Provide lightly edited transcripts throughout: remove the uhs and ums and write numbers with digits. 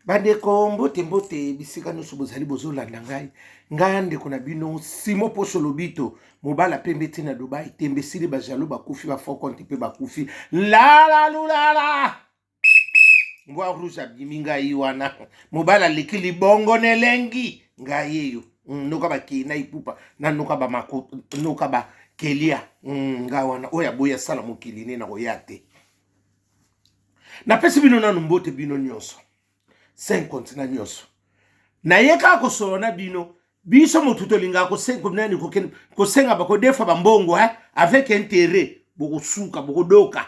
Bandeko mbote mbote bisika nyonso bozali bozolanda ngai ngai ndeko na bino Simo Poso Lobito mobala pembe ti na Dubai tembe esili ba jaloux bakufi ba faux compte mpe bakufi lala lulala mbwa rouge abimi ngai wana mobala aleki libongo na elengi ngai eyo mm, noka bakei na ipupa na noka bamako noka bakelia mm, ngai wana oyo aboyi asala mokili nde nakoya te napesi bino nanu mbote bino nyonso 5 continent nyonso naye kaka kosolola na bino biso motu tolingaka kosenga kosenga bakodefa bambongo eh, avec intérêt bokosuka bokodoka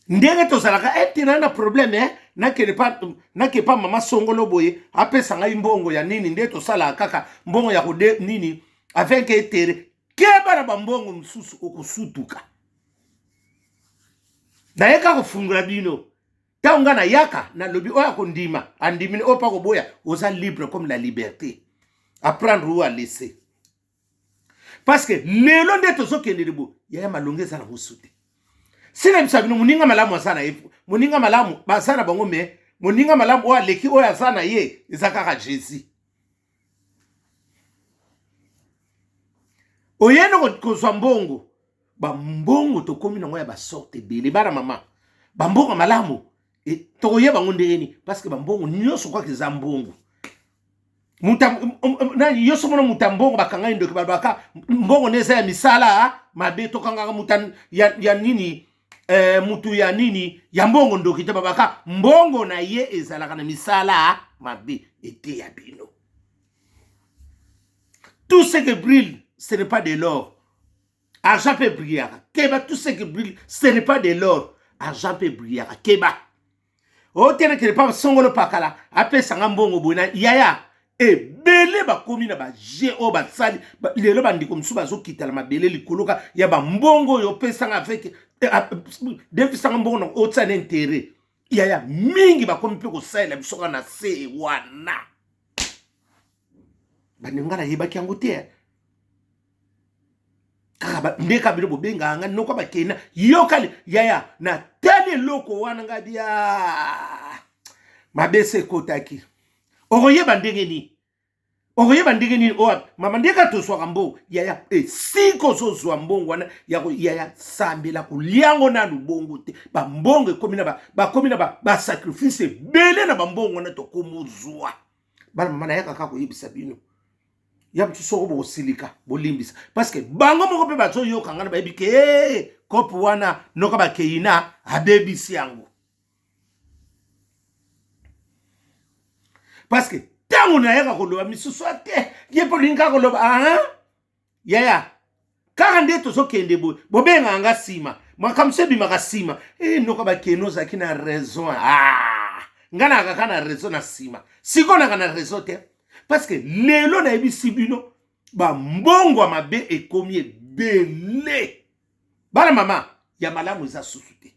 ndenge tozalaka ete na na problème eh, nakende pa nake pa mama songolo boye apesa ngai mbongo ya nini nde tosalaka kaka mbongo ya kode nini avec intérêt keba na bambongo mosusu okosutuka naye kaka kofungola bino ntango ngai nayaka nalobi oyo akondima andimi oyo mpe akoboya oza libre comme la liberté à prendre ou à laisser parce que lelo nde tozokende libo yaya malonga eza na mosu te sina bisa bino moninga malamu aza na ye moninga malamu baza na bango me moninga malamu oyo aleki oyo aza na ye eza kaka jésus oyende kozwa mbongo bambongo tokomi nango ya basorte ebele bana mama bambongo malamu e, tokoyeba yango ndenge nini parce que bambongo nyonso kwaka eza mbongo yo so mona moto ya mbongo bakanga ye ndoki balobaka mbongo nde eza ya misala mabe tokangaka moto ya, ya nini eh, mutu ya nini ya mbongo ndoki te babaka mbongo na ye ezalaka na misala mabe eteya bino tout ce qui brille ce n'est pas de l'or argent mpe brillaka keba tout ce qui brille ce n'est pas de l'or argent mpe brillaka keba otelekele pa songolo pakala apesa nga mbongo boye na yaya ebele bakomi na baje oyo basali lelo bandeko mosusu bazokita na mabele likolo ka ya bambongo oyo opesanga avec eh, defisanga mbongo na otia na interet yaya mingi bakomi mpe kosalela biso kaka na se wana bandeko nga nayebaki yango te eh. kaka nde kaka bino bobengaka nga noko bakenda yokali yaya natali eloko wana nga bia mabese ekotaki okoyeba ndenge nini okoyeba ndenge nini oyo mama ndenge kaka tozwaka mbongo yaya esika ozozwa mbongo wana yaya sambela koliango nanu bongo te bambongo ekomi na bakomi na basacrifice ebele na bambongo wana tokomozwa bana mama nayaka kaka koyebisa bino ya mosusu soko bokosilika bolimbisa parce que bango moko mpe bazoyoka ngai na bayebi ke hey, kope wana noka bakeina abebisi yango parce que ntango nayaka koloba misusu te ye mpe olingi kaka koloba ah, yaya kaka nde tozokende boye bobengaka nga nsima makambo so ebimaka nsima e noka bakende ozalaki na raison ah, nga nayaka kaka na raison na nsima sikoyo naka na raison te parce que lelo nayebisi bino bambongo ya mabe ekomi ebele bana mama ya malamu eza susu te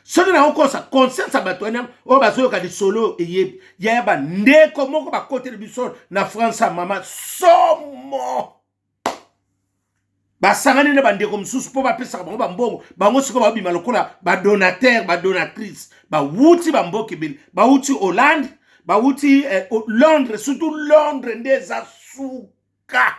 soki nakokosa conscience ya bato wana oyo bazoyoka lisolo eyebi yaya bandeko moko bakoteli biso na france ya mama somo basangani na bandeko mosusu mpo bapesaka bango bambongo bango sikoyo babima lokola badonateur badonatrice bawuti bamboka ebele bawuti hollande bawuti eh, londres surtout londres nde eza suka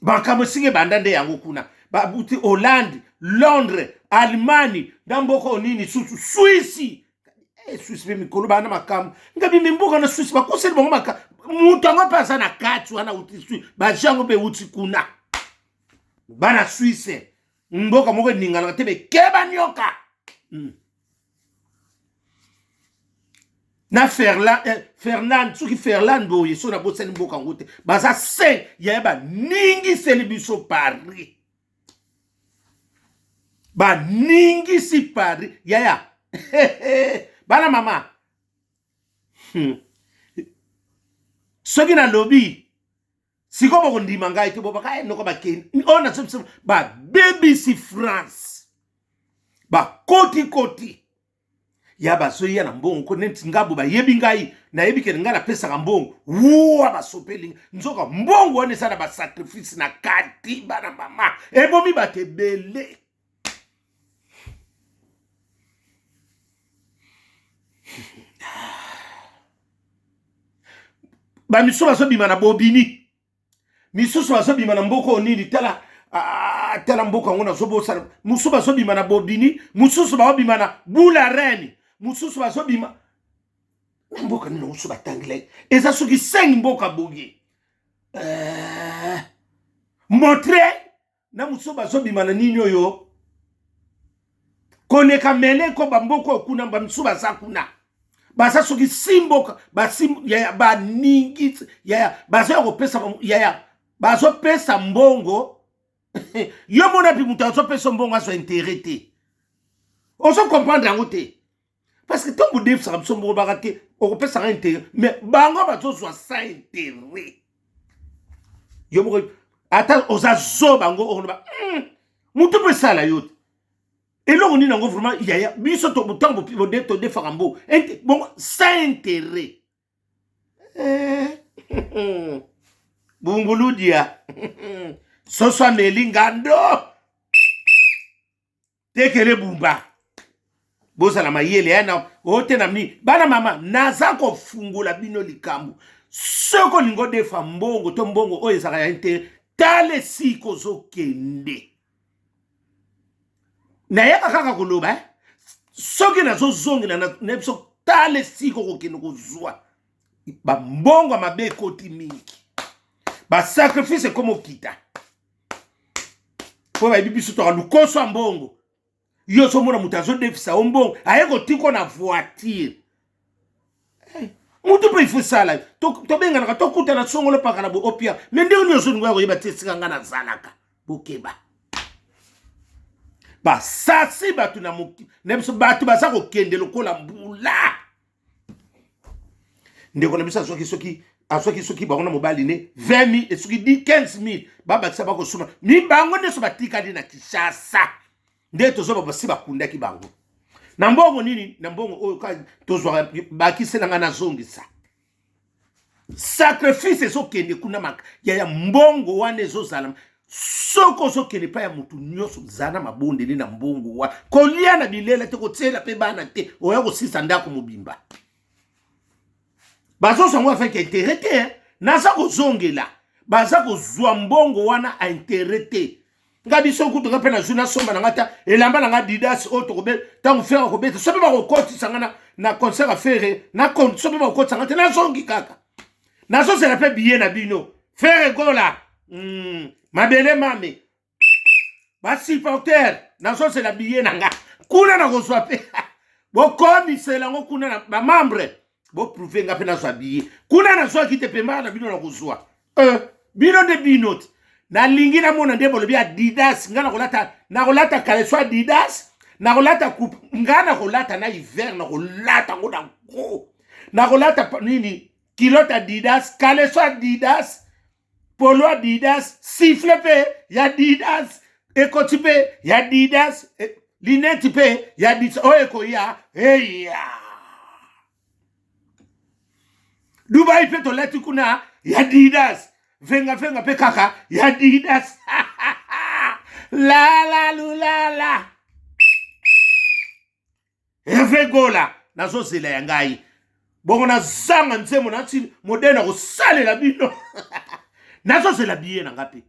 makambo esika ebanda nde yango kuna babuti hollande londres allemagne na mboka oyo nini susu swisi eh, swisi mpe mikolo bana makambo ngabi mimboka na swisi bakoseli bango makambo moto yango mpe aza na kati wana uti swisi baje yango mpe euti kuna bana swise mboka moko eninganaka te mekeba nyoka mm. na Ferland, eh, Fernand soki Ferland boye so nabosani mboka yango te baza 5 yaya baningiseli biso Paris baningisi Paris yaya bana mama hmm. soki nalobi sikoyo bokondima ngai te bobaka eh, noko bakei oyo nazo biso babebisi france bakotikoti ya bazoya na mbongo ko neti ngabo bayebi ngai nayebi kene ngai napesaka mbongo wuwa basopeli nzoka mbongo wana eza na basacrifice na kati bana mama ebomi bato ebele. Bamisusu bazobima na Bobini, misusu bazobima na mboka oyo nini, tala, ah, tala mboka yango nazobosana. Mosusu bazobima na Bobini, mosusu baobima na Bula Reine, mosusu bazobima na mboka nini, mosusu batangela eza soki 5 mboka boye, montre na mosusu bazobima na nini oyo koleka meleko bamboka oyo kuna. Bamisusu baza kuna, baza soki si mboka basi yaya baningi yaya baza ya kopesa yaya bazopesa mbongo. Yo mona mpi moto azopesa mbongo azwa intérêt te, ozo comprendre yango te, parce que ntango bodefisaka biso mbongo baka te okopesaka intérêt, mais bango bazozwa sans intérêt. Yo moko ata oza zoba yango okoloba motu mpo esala yo te eloko nini yango. Vraiment yaya, biso ntango todefaka mbongo bongo sans intérêt, bunguludia soso ameli ngando tekele bumba. Bozala mayele ya na oyo te na mini bana mama. Naza kofungola bino likambo: soki olingi odefa mbongo to mbongo oyo ezalaka ya intérêt, tala esika ozokende. Nayaka kaka koloba, eh? Soki nazozongela na biso, tala esika okokende kozwa bambongo ya mabe. Ekoti mingi, basacrifice ekoma okita mpo bayebi biso toka lukoso ya mbongo. Yo ozomona moto azodefisa yo mbongo, aye kotikwa na voiture. Motu mpe ifo esala tobenganaka, tokutana songolo pakala bo opia me ndenge nini ozolingo ya koyeba ti esika ngai nazalaka. Bokeba, basasi bato na na biso, bato baza kokende lokola mbula. Ndeko na biso azwaki soki azwaki soki bango na mobali ne 20 000, soki 10 15 000 babakisa, bakosuma mi bango nyonso batikali na Kinshasa. Nde tozoba basi bakundaki bango na mbongo nini? Na mbongo oyo tozwaka, bakisela ngai nazongisa. Sacrifice ezokende kuna ya mbongo wana ezozala. Soki ozokende epai ya motu nyonso, zala na mabondeli na mbongo wana. Kolia na bilela te, kotiela mpe bana te, oya kosisa ndako mobimba. Bazozwa yango avec intérêt te. Naza kozongela, baza kozwa mbongo wana a intérêt te. Nga biso kutu, nga mpe nazwi, nasomba na nga ta elamba na nga Adidas oyo tokobe ntango Ferre akobeta. So mpe bakokotisa nga na concert ya Ferre, na so mpe bakokotisa nga te, nazongi kaka, nazozela mpe billet na bino. Ferre Gola, mabele mame, basupporter, nazozela billet na nga kuna, nakozwa mpe. Bokomisela yango kuna na bamembre, boprouve nga mpe nazwa billet kuna. Nazwaki te pembaka na bino, nakozwa bino nde bino te. Nalingi namona nde bolobi Adidas, nga nakolata, nakolata caleçon Adidas, nakolata coupe, nga nakolata na hiver, nakolata yango na gros, nakolata nini, culotte Adidas, caleçon Adidas, polo Adidas, sifflet mpe ya Adidas, ekoti mpe ya Adidas, lunettes mpe ya Adidas oyo ekoya eya Dubai mpe tolati kuna ya Adidas, vengavenga mpe kaka ya Adidas. Lala lulala, Herve Gola, nazozela ya ngai bongo, nazanga nzembo nati modele na kosalela bino. Nazozela billet na nga mpe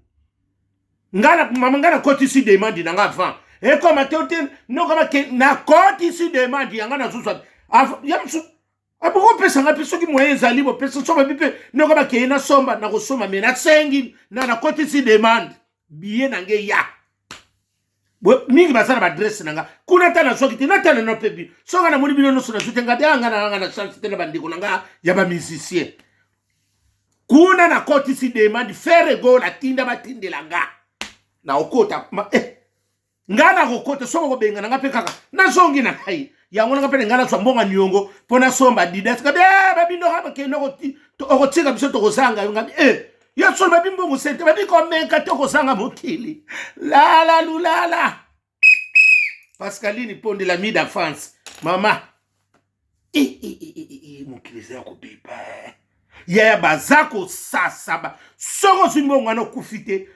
nga mama, nga nakotisi demande na nga avant ekoma te te nokama ke nakotisi demande ya nga, nazozwa ya mosu abokopesa nga mpe. Soki moyen ezali, bopesa so babi mpe noko bakei nasomba, nakosomba, me nasengi na nakotisi demande, billet na nge ya mingi baza na baadresse na nga kuna. Ata nazwaki te, natala na mpe bino. Soki namoni bino nyonso nazwi te, nga bia nga na nga na chance te na bandeko na nga ya bamusicien kuna. Nakotisi demande, Ferre Gola tinda batindela nga na okota nga nakokota. Soki okobengana nga mpe kaka nazongi na ngai yango nanga mpe ngai nazwa mbongo niongo mpo nasomba Adidas. Ngabi babinoka bakende okotika biso, tokozanga yo. Ngabi yo solo babi mbongo sente babi komenka te, okozanga mokili. Lala lulala, Pascaline Ponde, la mi d'enfance, mama, mokili eza ya kobeba yaya. Baza kosasa. Soki ozwi mbongo wana, okufi te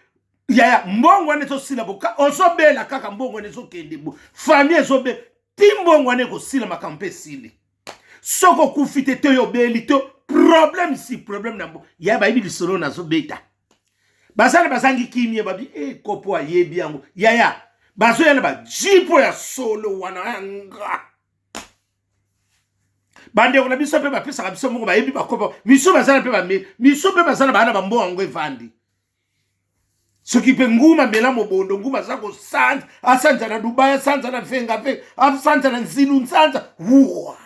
yaya, mbongo wana ezosila, boka ozobela kaka, mbongo wana ezokende, bo famille ezobela ti mbongo wana ekosila, makambo mpe esili. Soki okufi te to yo obeli to. Problème si problème na mbo ya bayebi lisolo nazobeta. Bazana bazangi kimia babi eh kopo ayebi yango. Yaya bazoya na ba jipo ya solo wana nga. Bandeko na biso mpe bapesaka biso moko bayebi bakopo miso bazana mpe bame miso mpe bazana bana bambo yango evandi. Soki mpe nguma mela mobondo nguma aza kosanza asanza na Dubai asanza na venga venga asanza na nzilu nsanza wuwa.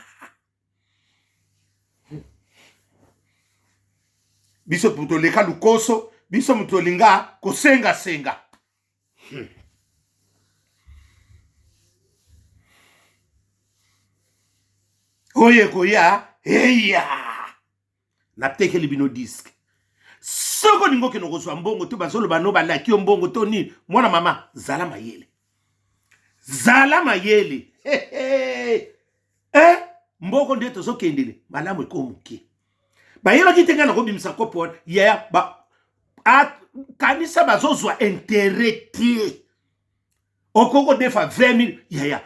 Biso moto oleka lukoso, biso moto olinga kosengasenga. Oyo ekoya eya natekeli bino diske. Soki olingi okende kozwa mbongo to bazoloba no balaki yo mbongo to nini, mwana mama zala mayele, zala mayele. Eh, mboko nde tozokendele malamu eko moke. Bayebaki te ngai nakobimisa kopo wana yaya ba, kanisa bazozwa interet te. Okoki kodefa 20 000 yaya,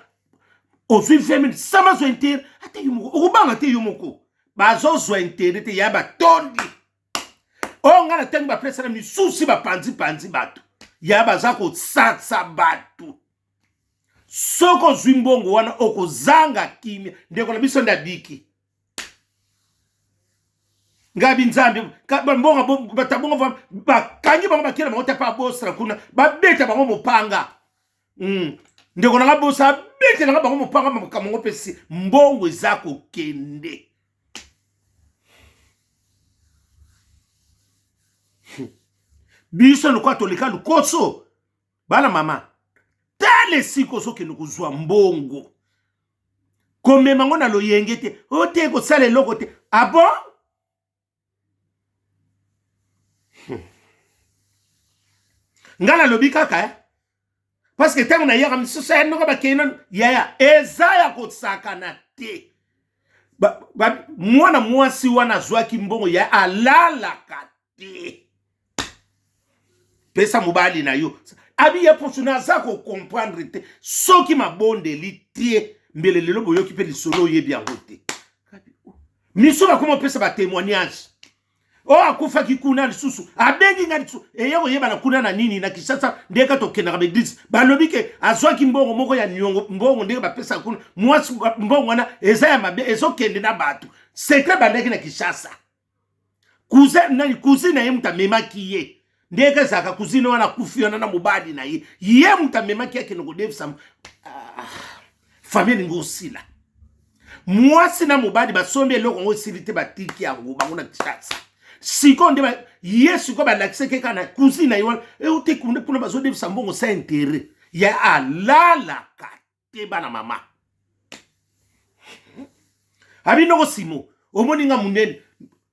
ozwi 20 000 sama bazwa interet ata yo moko okobanga te, yo moko bazozwa interet te yaya, batondi oyo ngai natangi bapresa na misusi bapanzi-panzi bato yaya, baza kosasa bato. Soki ozwi mbongo wana okozanga kimia. Ndeko na biso nde abiki ngabi nzambe mbongo batabongo bakangi bango bakela bango te pa bostra kuna babeta bango mopanga. Ndeko na nga bosa abetela nga bango mopanga makambo ngo pesi mbongo eza kokende. Biso lokola toleka lukoso bana mama, tala esika ozokende kozwa mbongo, komema ngo na loyenge te, o te kosala eloko te. Ah bon? Nga nalobi kaka eh? Parce que ntango nayaka misusu ya noko bakei nano yaya, eza ya kosakana te. Mwana mwasi wana azwaki mbongo ya alalaka te. Pesa mobali na yo abi ye poso naza kocomprendre te. Soki mabondeli te mbele lelo boyoki mpe lisolo oyebi yango te. Miso bakoma opesa ba témoignage oyo akufaki kuna lisusu abengi ngai lisusu eye koyebana kuna na nini na Kinshasa ndenge tokendaka ba église balobi ke azwaki mbongo moko ya niongo mbongo ndenge bapesaka kuna mwasi mbongo wana eza ya mabe ezokende na bato secret bandaki na Kinshasa. Cousin nani cousine na ye moto amemaki ye ndenge ezalaka cousine wana akufi wana na mobali na ye ye moto amemaki akende kodefisa. Famille elingi osila mwasi na mobali basombi eloko yango esili te batiki yango bango na Kinshasa. Sikoyo nde ye sikoyo balakisaki kaka na cousine na ye wana eute kuna kuna bazodefisa mbongo sa intérêt ya alalaka te bana mama. Abi noko Simo omoni nga munene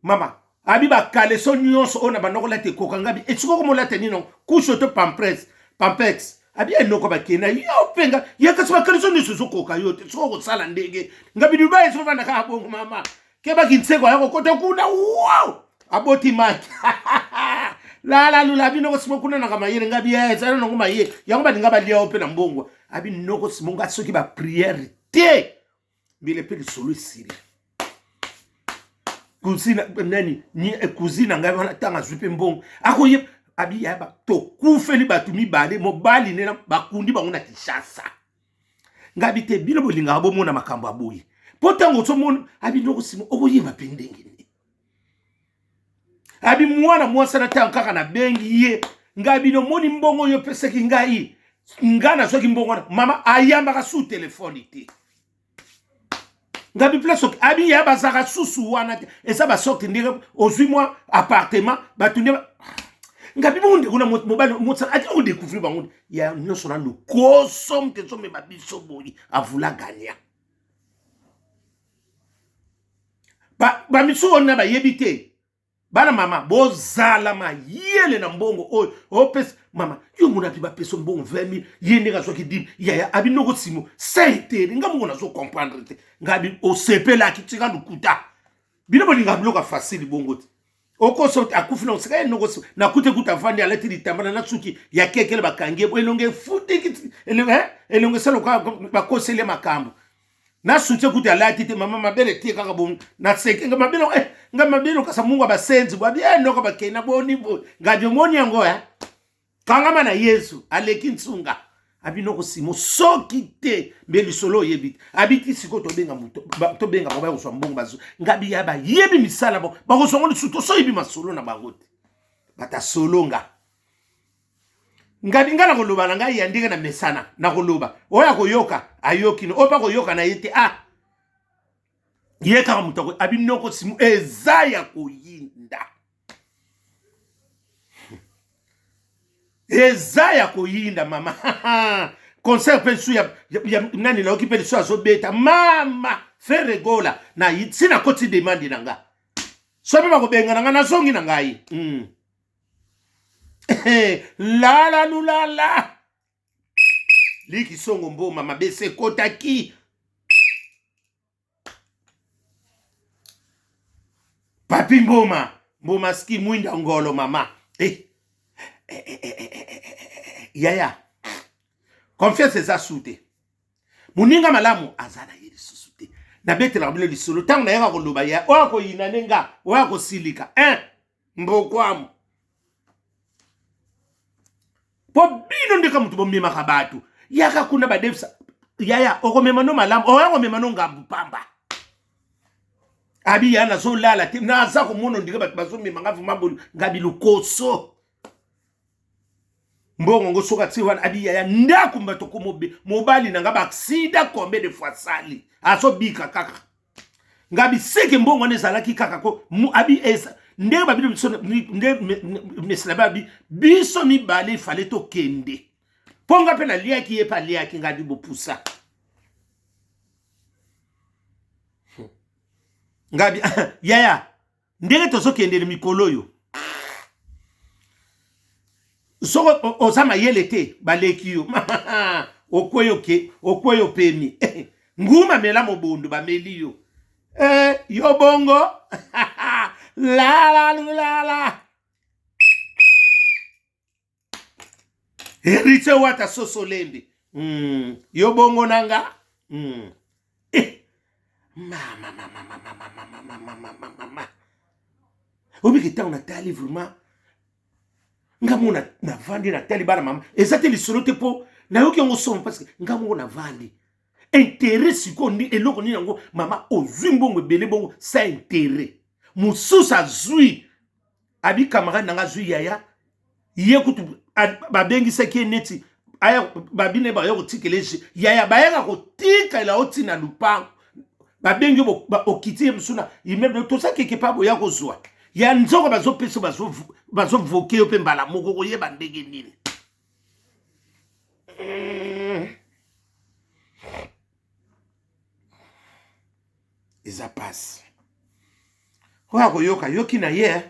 mama abi bakaleso nyonso oyo na banda kolata ekoka ngabi esiko komolata nini kusho to pampres pampex abi eloko bakenda yo mpe nga ye kasi bakaleso nyonso ezokoka yo te soko kosala ndenge ngabi Dubai ezofanda kaka bongo mama kebaki nseko ya kokota kuna wow aboti maki lala lula abi noko Simo kuna naka mayele ngabi ezala nango mayele yango balinga balia yo mpe na mbongo abi noko Simo nga soki ba prière te mbele mpe lisolo esili. Cousine nani ni cousine na ngai wana ntango azwi mpe mbongo akoyeba abi yaba tokufeli bato mibale mobali nena bakundi bango na Kinshasa. Ngabi te bino bolingaka bomona makambo ya boye mpo ntango ozomona abi noko Simo okoyeba mpe ndenge nini abi mwana mwasi na ntango kaka nabengi ye ngai bino omoni mbongo oyo opesaki ngai ngai nazwaki mbongo wana mama ayambaka su telefone te ngabi place abi ya bazalaka susu wana te eza basorte ndenge ozwi mwa appartement bato nde ngabi bongo ndeko na mobali mosala ati odecouvrir bango ya nyonso na lokoso moto ezomema biso boye avula gania bamisusu oyo na bayebi te bana mama bozala mayele na mbongo oyo opesa mama yo mona mpe bapesa mbongo 20 000 ye ndenge azwaki 10 yaya abi noko Simo saintere nga moko nazo comprendre te ngabi osepelaki tika lokuta bino bolingaka biloko ya facile bongo te okoso akufi na oseka ye noko Simo nakute kuta avandi alati litambala na suki ya kekele bakangi ye elongo efutiki elongo esala bakoseli makambo. Na soutien kutu alati te mama mabele tie kaka bo na seke nga mabele eh nga mabele kasa mungu abasenzi bwa bien noko bakena boni bo nga biomoni yango eh kangama na Yesu aleki nsunga abino kosimo soki te mbe lisolo oyebi te abiki sikoyo tobenga moto tobenga bango bakozwa mbongo bazo ngabi ya bayebi misala bango bakozwa ngo lisusu tosoyebi masolo na bango te bata solo nga ngabi nga nakoloba na ngai ya ndenge na mesana nakoloba oyo akoyoka ayoki no oyo mpe akoyoka na ye te ah ye kaka moto abinoko simo eza ya koyinda eza ya koyinda mama concert mpe lisusu ya, ya, ya nani nayoki mpe lisusu azobeta mama ferregola na si nakoti demande na nga so mpe bakobengana nga nazongi na ngai. Lala lulala liki songo mboma mabe se ekotaki papi mboma mboma ski mwinda ngolo mama eh. Eh, eh, eh, eh, eh, eh, yaya confiance eza su te moninga malamu aza na ye lisusu te nabetelaka bino lisolo ntango nayaka koloba ya oyo akoyina ne nga oyo akosilika eh, mbokwamu mpo bino ndeka moto bomemaka bato yaka kuna badefisa yaya okomema no malamu oya komema no ngambu pamba abi ya nazolala te naza komona ondire bato bazomema nga vraimen boni ngabi lokoso mbongo ngo soki atie wana abi yaya ndako bato komobe mobali na nga baaksida combien de fois sali azobika kaka ngabi seke mbongo wana ezalaki kaka ko abi eza ndenge babino biso nde mesela babi biso mibale ifale tokende mpo nga mpe naliaki ye mpe aliaki ngabi bopusa ngabi yaya ndenge tozokendele mikolo oyo soko oza mayele te baleki yo okwei oke okwei opemi nguma mela mobondo bameli yo eh, yo bongo lala lulala Heritier Wata soso lembe yo bongo na nga Eh. Mama mama mama mama mama mama mama mama obiki ntango natali vraiment nga moko navandi natali bana mama eza te lisolo te mpo nayoki yango somo parce que nga moko navandi intérêt sikoyo ndi eloko nini yango mama ozwi mbongo ebele bongo sa intérêt mosusu azwi abi camarade na nga azwi yaya ye kutu babengisaki ye neti aya babine baya kotikela ye yaya bayaka kotikela yo ntina lupango babengi yo okiti ye mosusu na immeuble toza keke pa boya kozwa ya nzoko bazopesa bazovoke yo mpe mbala moko koyeba ndenge nini eza pasi oyo akoyoka yoki na ye eh.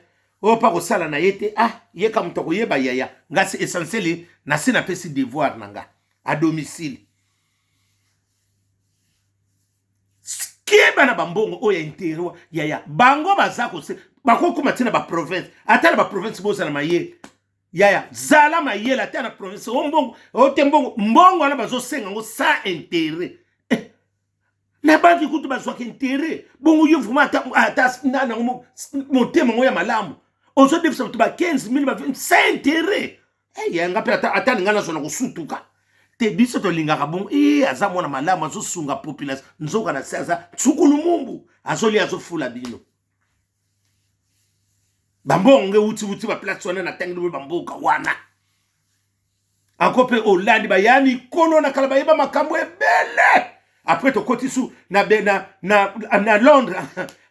oyo mpe akosala na ye te ah ye ka moto akoyeba yaya nga se essentiel nasi napesi devoir na nga a domicile keba na bambongo oyo ya interieur yaya bango baza kose bakokoma ntina baprovince ata na baprovince bozala mayele yaya zala mayele ata na province o mbongo o te mbongo mbongo wana bazosenga yango sans interet eh, na banki kutu bazwaka interet bongo yo vraiment ata, ata nani yango motema yango ya malamu ozodefisa bato ba 15 000 ba sans interet eh, yaya nga mpe ata, ata ninga nazwa na kosutuka te biso tolingaka bongo e aza mwana malamu azosunga population nzoka na se aza nsukulumumbu azolia azofula bino bambongo nge wuti wuti ba place wana na tangi lobe bamboka wana anko mpe olandi baya mikolo na kala bayeba makambo ebele après tokoti su na, na, na, na londres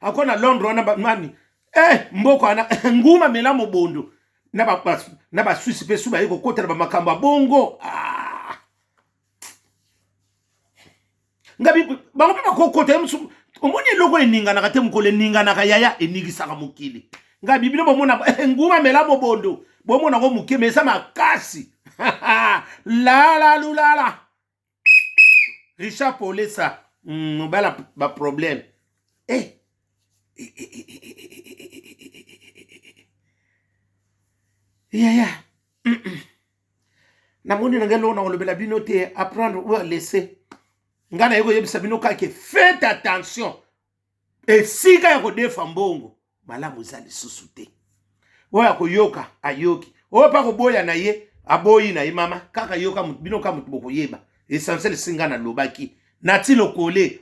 anko na londres wana nani eh, mboka wana nguma mela mobondo na baswisi mpe su baye kokota na bamakambo ya bongo ah. Ngabi bango mpe bakokota ye mosusu omoni eloko eninganaka te mokolo eninganaka yaya eningisaka mokili ngabi bino bomona eh, nguma mela mobondo bomona ngo moke me eza makasi lala lulala richard polesa mobala baproblème eh. Eh, eh, eh, eh, eh, eh, eh, eh, eh, eh. Yaya namoni na ngai eloko na kolobela bino te apprendre ou à laisser. Ngai naye koyebisa bino kaka, faites attention. Esika ya kodefa mbongo malamu eza lisusu te. Oyo akoyoka ayoki, oyo mpe akoboya na ye aboyi na ye. Mama kaka yoka bino ka moto bokoyeba. Essentiel, si ngai nalobaki nati lokole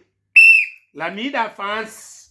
la mida France.